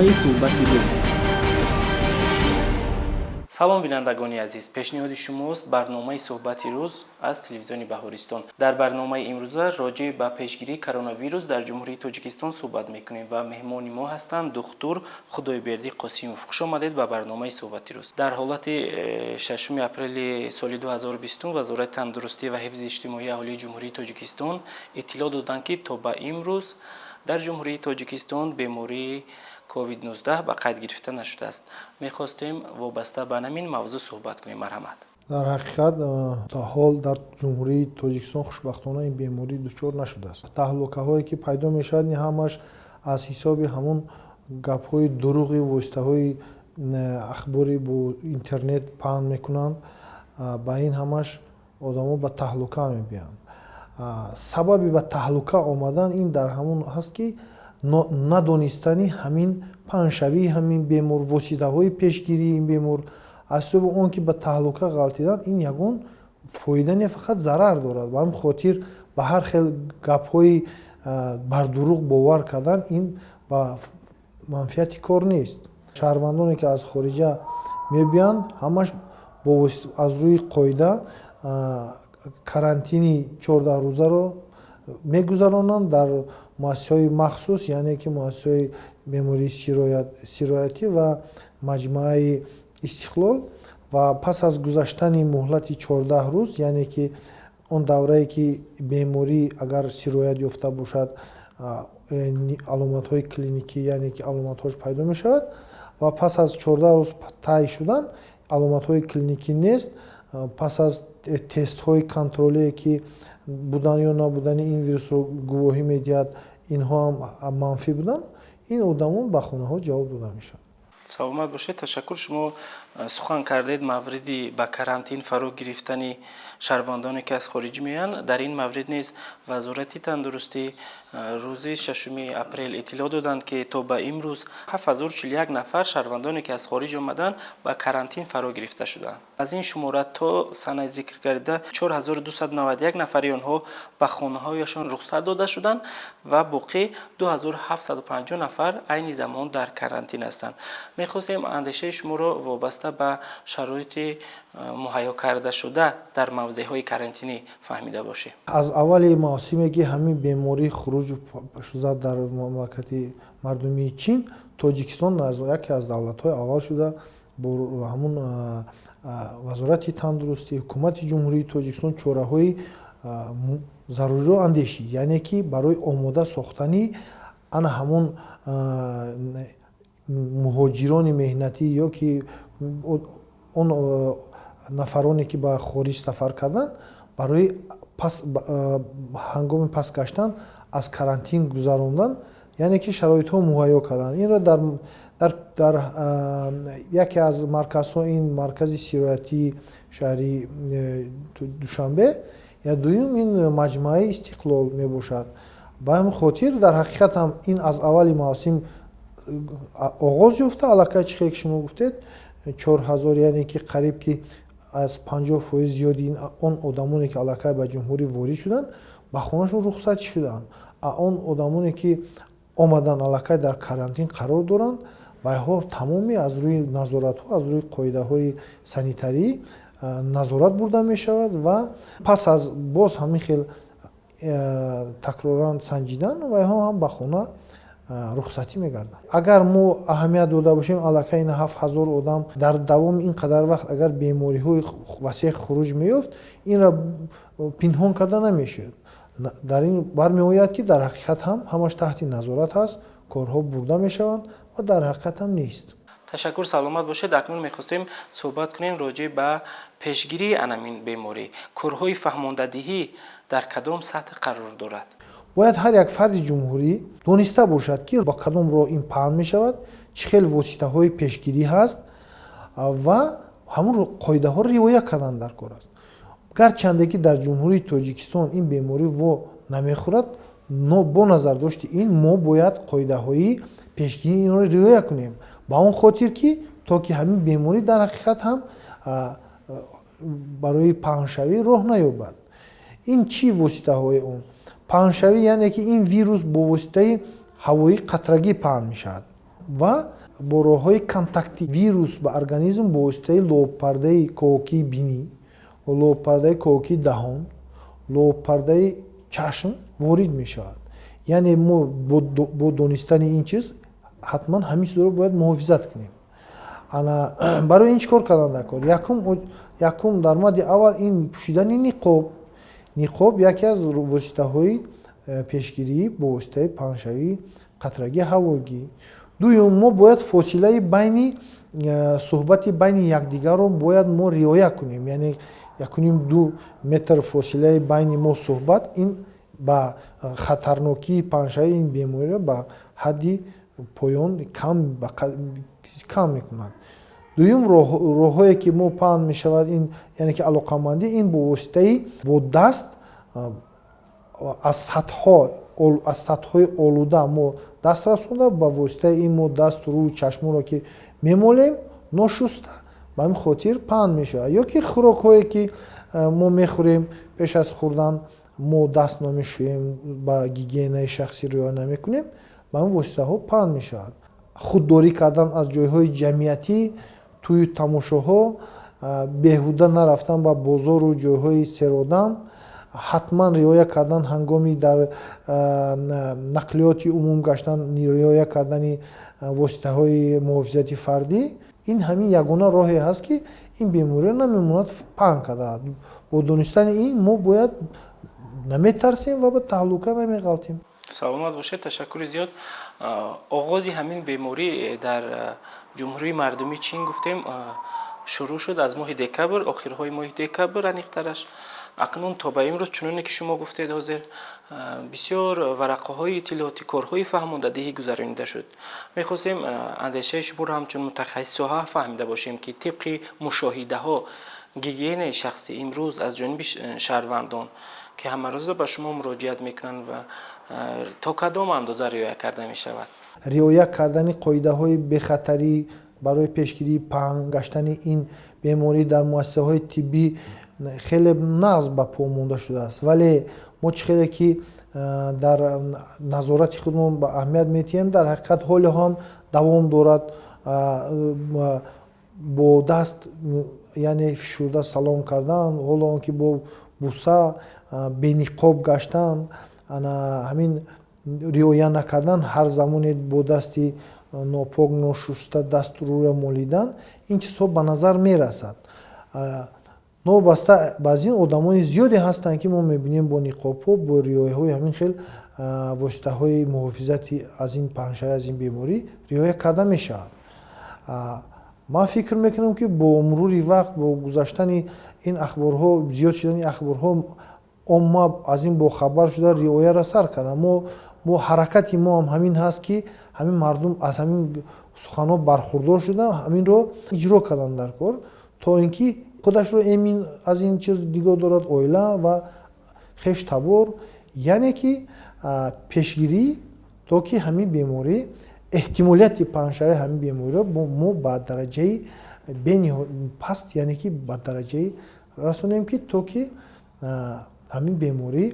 Барномаи «Суҳбати рӯз». Салом, бинандагони азиз! Пешниҳоди шумост барномаи «Суҳбати рӯз» аз телевизиони Баҳористон. Дар барномаи имрӯза роҷеъ ба пешгирии коронавирус дар Ҷумҳурии Тоҷикистон суҳбат мекунем ва меҳмони мо ҳастанд духтур Худойбердӣ Қосимов. Хуш омадед ба барномаи «Суҳбати рӯз». Дар ҳолати 6 апрели соли 2020 Вазорати тандурустӣ ва ҳифзи иҷтимоии аҳолии Ҷумҳурии Тоҷикистон иттилоъ доданд, ки то ба имрӯз дар Ҷумҳурии Тоҷикистон бемории COVID-19 ба қайд гирифта нашудааст. Мехостем вобаста ба ҳамин мавзӯъ суҳбат кунем. Марҳамат. Дар ҳақиқат, то ҳол дар Ҷумҳурии Тоҷикистон, хушбахтона, ин беморӣ дучор нашудааст. Таҳлукаҳое, ки пайдо мешавад, ин ҳамаш аз ҳисоби ҳамон гапҳои дуруғи воситаҳои ахбори бо интернет паҳн мекунанд. Ба ин ҳамаш одамо ба таҳлука мебиёянд. Сабаби ба таҳлука омадан ин дар ҳамон ҳаст, ки надонистани ҳамин паҳншавии ҳамин бемор, воситаҳои пешгирии ин бемор. Аз ҳисоби он ки ба таҳлука ғалтидан, ин ягон фоида не, фақат зарар дорад. Ба ҳамин хотир ба ҳар хел гапҳои бардуруғ бовар кардан, ин ба манфиати кор нест. Шаҳрвандоне, ки аз хориҷа мебиёянд, ҳамаш аз рӯи қоида карантини 14 рӯзаро мегузаронанд дар муассисаҳои махсус, яъне ки муассисаҳои бемории сироятӣ ва маҷмӯаи «Истиқлол». Ва пас аз гузаштани муҳлати 14 рӯз, яъне ки он даврае, ки беморӣ агар сироят ёфта бошад, аломатҳои клиникӣ, яъне ки аломатҳош пайдо мешавад, ва пас аз 14 рӯз тай шудан аломатҳои клиникӣ нест, пас аз тестҳои контролие, ки будан ё набудани ин вирусро гувоҳӣ медиҳад, инҳо ҳам манфӣ буданд, ин одамон ба хонаҳо ҷавоб дода мешаванд. Саломат бошед, ташаккур. Шумо сухан кардед мавриди ба карантин фаро гирифтани шаҳрвандоне, ки аз хориҷ меоянд. Дар ин маврид низ Вазорати тандурустӣ рӯзи 6 апрел иттилоъ доданд, ки то ба имрӯз 7041 нафар шаҳрвандоне, ки аз хориҷ омаданд, ба карантин фаро гирифта шуданд. Аз ин шумора то санаи зикр гардида 4291 нафари онҳо ба хонаҳояшон рухсат дода шуданд ва боқӣ 2750 нафар айни замон дар карантин ҳастанд. Мехостем андешаи шуморо вобаста ба шароити муҳайё кардашуда дар мавзеъҳои карантинӣ фаҳмида бошем. Аз аввали мавсиме, ки ҳамин беморӣ хуруҷ зад дар мамлакати мардумии Чин, Тоҷикистон яке аз давлатҳои аввал шуда бо ҳамун Вазорати тандурустӣ, Ҳукумати Ҷумҳурии Тоҷикистон чораҳои заруриро андешид, яъне ки барои омода сохтани ана ҳамун муҳоҷирони меҳнатӣ ё ки он нафароне, ки ба хориҷ сафар карданд, барои ҳангоми пас гаштан аз карантин гузарондан, яъне ки шароитҳо муҳайё карданд. Инро дар яке аз марказҳо, ин маркази сироятии шаҳри Душанбе, я дуюм ин маҷмӯаи «Истиқлол» мебошад. Ба ҳамин хотир дар ҳақиқат ҳам ин аз аввали мавсим оғоз ёфта, аллакай, чӣ хел ки шумо гуфтед, 4000, яъне ки қариб ки аз 50% зиёди он одамоне, ки аллакай ба ҷумҳурӣ ворид шуданд, ба хонашон рухсатӣ шуданд. А он одамоне, ки омаданд, аллакай дар карантин қарор доранд. Вайҳо тамоми аз рӯи назоратҳо, аз рӯи қоидаҳои санитарӣ назорат бурда мешавад ва пас аз боз ҳамин хел такроран санҷидан вайҳо ҳам ба хона рухсатӣ мегарданд. Агар мо аҳамият дода бошем, аллакай ин 7000 одам дар давоми ин қадар вақт агар бемориҳои васеъ хуруҷ меёфт, инро пинҳон карда намешуд. Дар ин бармеояд, ки дар ҳақиқат ҳам ҳамаш таҳти назорат ҳаст, корҳо бурда мешаванд ва дар ҳақиқат ҳам нест. Ташаккур, саломат бошед. Акнун мехостем суҳбат кунем роҷеъ ба пешгирии анамин беморӣ. Корҳои фаҳмондадиҳӣ дар кадом сатҳ қарор дорад? Бояд ҳар як фарди ҷумҳурӣ дониста бошад, ки ба кадом роҳ ин паҳн мешавад, чӣ хел воситаҳои пешгирӣ ҳаст ва ҳамун қоидаҳоро риоя кардан дар кор аст. Гарчанде ки дар Ҷумҳурии Тоҷикистон ин беморӣ во намехӯрад, бо назардошти ин мо бояд қоидаҳои пешгирии инро риоя кунем, ба он хотир ки то ки ҳамин беморӣ дар ҳақиқат ҳам барои паҳншавӣ роҳ наёбад. Ин чӣ воситаҳои он паҳншавӣ, яъне ки ин вирус бо воситаи ҳавои қатрагӣ паҳн мешавад. Ва бо роҳҳои контактӣ вирус ба организм бо воситаи лобпардаи ковокии бинӣ, лобпардаи ковокии даҳон, лобпардаи чашм ворид мешавад. Яъне мо бо донистани ин чиз ҳатман ҳамин чизро бояд муҳофизат кунем. Ана барои ин чӣ кор кардан дар кор? Якум, дар мадди аввал ин пӯшидани ниқоб. Ниқоб яке аз воситаҳои пешгирӣ бо воситаи паҳншавии қатрагии ҳавогӣ. Дуюм, мо бояд фосилаи байни суҳбати байни якдигарро бояд мо риоя кунем, яъне 1,5-2 метр фосилаи байни мо суҳбат ин ба хатарнокии паҳншавии ин бемориро ба ҳадди поён кам мекунад. Дуюм, роҳҳое ки мо паҳн мешавад, ин яъне ки алоқамандӣ ин бо воситаи бо даст аз сатҳҳои олуда мо даст расонда, ба воситаи ин мо даст, рӯю чашморо ки мемолем ношуста, ба ҳамин хотир паҳн мешавад. Ё ки хӯрокҳое ки мо мехӯрем, пеш аз хӯрдан мо даст намешӯем, ба гигиенаи шахсӣ риоя намекунем, ба ҳамин воситаҳо паҳн мешавад. Худдорӣ кардан аз ҷойҳои ҷамъиятӣ, тӯю тамошоҳо, беҳуда нарафтан ба бозору ҷойҳои серодам, ҳатман риоя кардан ҳангоми дар нақлиёти умум гаштан, риоя кардани воситаҳои муҳофизати фардӣ. Ин ҳамин ягона роҳе ҳаст, ки ин бемориро намемонад паҳн карда. Бо донистани ин мо бояд наметарсем ва ба таҳлука намеғалтем. Саломат бошед, ташаккури зиёд. Оғози ҳамин беморӣ дар Ҷумҳурии Мардумии Чин гуфтем шурӯъ шуд аз моҳи декабр, охирҳои моҳи декабр аниқтараш. Акнун то ба имрӯз, чуноне ки шумо гуфтед, ҳозир бисёр варақаҳои иттилоотӣ, корҳои фаҳмондадиҳӣ гузаронида шуд. Мехостем андешаи шуморо ҳамчун мутахассис соҳа фаҳмида бошем, ки тибқи мушоҳидаҳо гигиенаи шахсӣ имрӯз аз ҷониби шаҳрвандон, ки ҳамарӯза ба шумо муроҷиат мекунанд, ва то кадом андоза риоя карда мешавад? Риоя кардани қоидаҳои бехатарӣ барои пешгирии паҳн гаштани ин беморӣ дар муассисаҳои тиббӣ хеле нағз ба по монда шудааст, вале мо чӣ хеле ки дар назорати худмон ба аҳамият медиҳем, дар ҳақиқат ҳоле ҳам давом дорад бо даст, яъне фишурда салом кардан, ҳоло он ки бо буса, бениқоб гаштан, ана ҳамин риоя накардан, ҳар замоне бо дасти нопок, ношуста дасту рӯро молидан, ин чизҳо ба назар мерасад. Новобаста ба аз ин одамони зиёде ҳастанд, ки мо мебинем бо ниқобҳо, бо риояҳои ҳамин хел воситаҳои муҳофизати аз ин паҳншавӣ аз ин беморӣ риоя карда мешавад. Ман фикр мекунам, ки бо мурури вақт, бо гузаштани ин ахборҳо, зиёд шудани ахборҳо, омма аз ин бохабар шуда риояро сар карда. Мо ҳаракати мо ҳам ҳамин ҳаст, ки ҳамин мардум аз ҳамин суханҳо бархурдор шуда, ҳаминро иҷро кардан дар кор, то ин ки худашро эмин аз ин чиз нигоҳ дорад, оила ва хештабор, яъне ки пешгирӣ, то ки ҳамин беморӣ, эҳтимолияти паҳншавии ҳамин бемориро мо ба дараҷаи паст, яъне ки ба дараҷаи расонем, ки то ки ҳамин беморӣ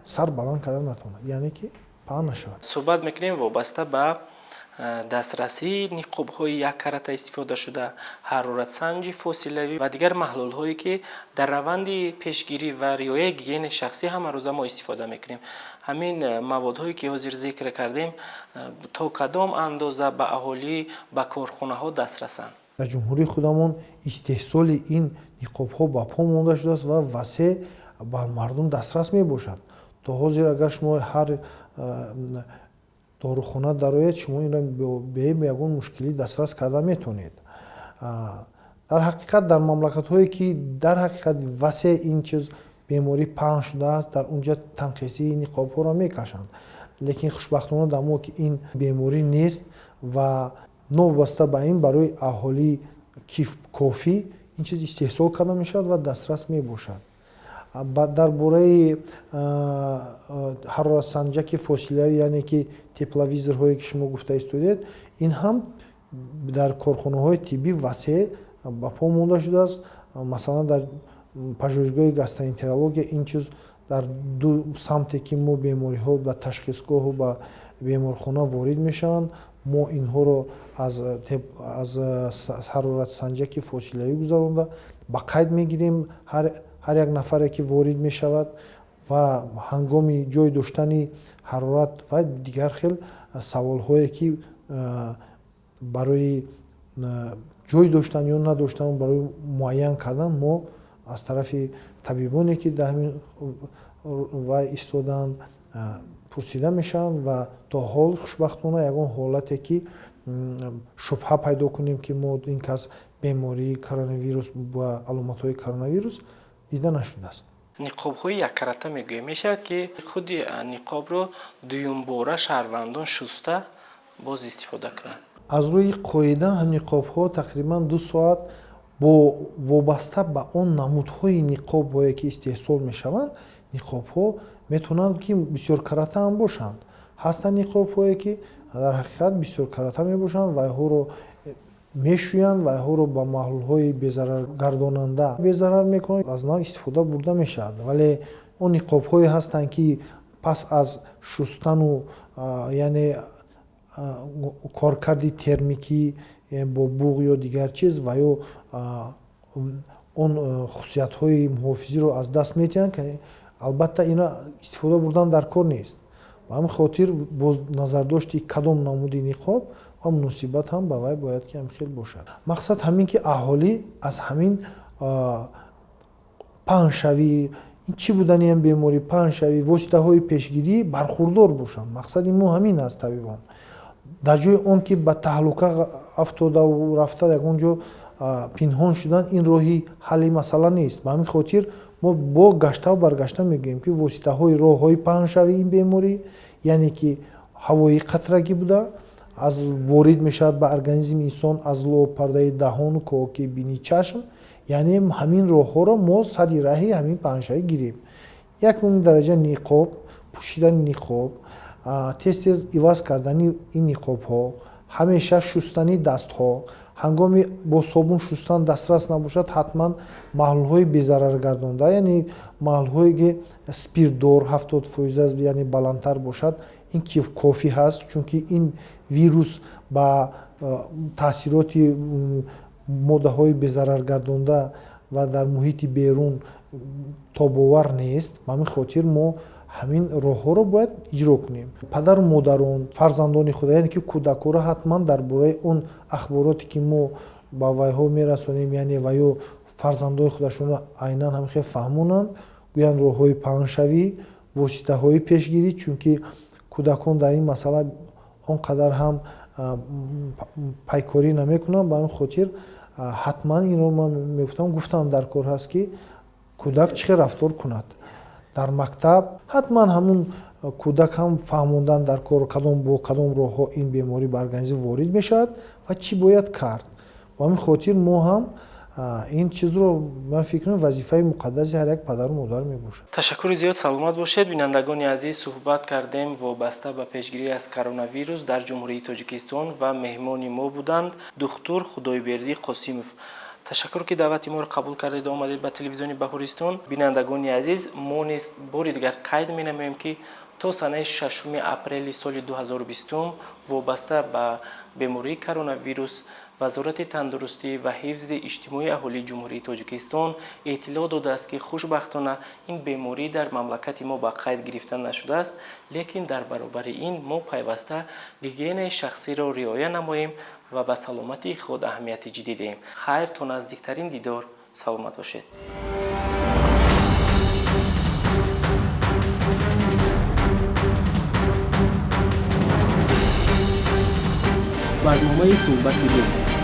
сар баланд карда натавонад, яъне ки паҳн нашавад. Суҳбат мекунем вобаста ба дастрасии ниқобҳои яккарата истифодашуда, ҳароратсанҷи фосилавӣ ва дигар маҳлулҳое, ки дар раванди пешгирӣ ва риояи гигиенаи шахсӣ ҳамарӯза мо истифода мекунем. Ҳамин маводҳое ки ҳозир зикр кардем, то кадом андоза ба аҳолӣ, ба корхонаҳо дастрасанд? Дар ҷумҳурии худамон истеҳсоли ин ниқобҳо ба по монда шудааст ва васеъ ба мардум дастрас мебошад. То ҳозир агар шумо ҳар дорухона дароед, шумо инро бе ягон мушкилӣ дастрас карда метавонед. Дар ҳақиқат дар мамлакатҳое ки дар ҳақиқат васеъ ин чиз беморӣ паҳн шудааст, дар унҷа танқисии ниқобҳоро мекашанд, лекин хушбахтона дар мо ки ин беморӣ нест ва новобаста ба ин барои аҳолӣ кофӣ ин чиз истеҳсол карда мешавад ва дастрас мебошад. Дар бораи ҳароратсанҷаки фосилавӣ, яъне ки тепловизорҳое ки шумо гуфта истодед, ин ҳам дар корхонаҳои тиббӣ васеъ ба по монда шудааст. Масалан, дар пажӯҳишгоҳи гастроэнтерология ин чиз дар ду самте ки мо бемориҳо ба ташхисгоҳу ба беморхона ворид мешаванд, Мо инҳоро аз ҳароратсанҷаки фосилавӣ гузаронда ба қайд мегирем ҳар як нафаре ки ворид мешавад ва ҳангоми ҷой доштани ҳарорат ва дигар хел саволҳое ки барои ҷой доштан ё надоштан барои муайян кардан мо аз тарафи табибоне ки дар ҳамин вай истодаанд пурсида мешаванд ва то ҳол хушбахтона ягон ҳолате ки шубҳа пайдо кунем ки мо ин кас бемории коронавирус ба аломатҳои коронавирус дида нашудааст. Ниқобҳои яккарата мегӯем, мешавад ки худи ниқобро дуюмбора шаҳрвандон шуста боз истифода кунанд? Аз рӯи қоида ниқобҳо тақрибан 2 соат бо вобаста ба он намудҳои ниқобҳое ки истеҳсол мешаванд, ниқобҳо метавонанд ки бисёркарата ҳам бошанд. Ҳастанд ниқобҳое ки дар ҳақиқат бисёркарата мебошанд ва инҳоро мешӯянд ва инҳоро ба маҳлулҳои безараргардонанда безарар мекунанд, аз нав истифода бурда мешавад. Вале он ниқобҳое ҳастанд ки пас аз шустану яъне коркарди термикӣ бо буғ ё дигар чиз ва ё он хусусиятҳои муҳофизиро аз даст метиҳанд, албатта инро истифода бурдан дар кор нест. Ба ҳамин хотир бо назардошти кадом намуди ниқоб ва муносибат ҳам ба вай бояд ки ҳамин хел бошад. Мақсад ҳамин ки аҳолӣ аз ҳамин паҳншавӣ, чӣ будани ин беморӣ, паҳншавӣ, воситаҳои пешгирӣ бархурдор бошанд. Мақсади мо ҳамин аст табибон. Дар ҷои он ки ба таҳлука афтодаву рафта ягон ҷо пинҳон шудан, ин роҳи ҳалли масъала нест. Ба ҳамин хотир мо бо гаштаву баргашта мегӯем ки воситаҳои роҳҳои паҳншавии ин беморӣ, яъне ки ҳавои қатрагӣ буда, аз ворид мешавад ба организми инсон аз лобпардаи даҳону коки бини чашм, яъне ҳамин роҳҳоро мо сади раҳи ҳамин паҳншавӣ гирем. Якум дараҷа ниқоб, пӯшидани ниқоб, тез-тез иваз кардани ин ниқобҳо, ҳамеша шустани дастҳо, ҳангоми бо собун шустан дастрас набошад, ҳатман маҳлулҳои безараргардонда, яъне маҳлулҳое ки спиртдор 70%, яъне баландтар бошад, ин кофӣ ҳаст, чунки ин вирус ба таъсироти моддаҳои безараргардонда ва дар муҳити берун тобовар нест. Ба ҳамин хотир мо ҳамин роҳҳоро бояд иҷро кунем. Падару модарон фарзандони худ, яъне ки кӯдакҳоро ҳатман дар бораи он ахбороте ки мо ба вайҳо мерасонем, яъне ва ё фарзандони худашонро айнан ҳамин хел фаҳмонанд, гӯянд роҳҳои паҳншавӣ, воситаҳои пешгирӣ, чунки кӯдакон дар ин масъала он қадар ҳам пайкорӣ намекунанд. Ба ҳамин хотир ҳатман инро ман мегуфтам, гуфтам дар кор ҳаст ки кӯдак чӣ хел рафтор кунад дар мактаб, ҳатман ҳамун кӯдак ҳам фаҳмондан дар кор кадом бо кадом роҳҳо ин беморӣ ба организм ворид мешавад ва чӣ бояд кард. Ба ҳамин хотир мо ҳам ин чизро ман фикр мекунам вазифаи муқаддаси ҳар як падару модар мебошад. Ташаккури зиёд, саломат бошед. Бинандагони азиз, суҳбат кардем вобаста ба пешгирӣ аз коронавирус дар Ҷумҳурии Тоҷикистон ва меҳмони мо буданд духтур Худойбердӣ Қосимов. Ташаккур ки даъвати моро қабул кардед, омадед ба телевизиони Баҳористон. Бинандагони азиз, мо низ бори дигар қайд менамоем ки то санаи 6 апрели соли 2020 вобаста ба бемории коронавирус Вазорати тандурустӣ ва ҳифзи иҷтимоии аҳолии Ҷумҳурии Тоҷикистон иттилоъ додааст ки хушбахтона ин беморӣ дар мамлакати мо ба қайд гирифта нашудааст, лекин дар баробари ин мо пайваста гигиенаи шахсиро риоя намоем ва ба саломатии худ аҳамияти ҷиддӣ диҳем. Хайр, то наздиктарин дидор, саломат бошед. Барномаи суҳбати рӯз.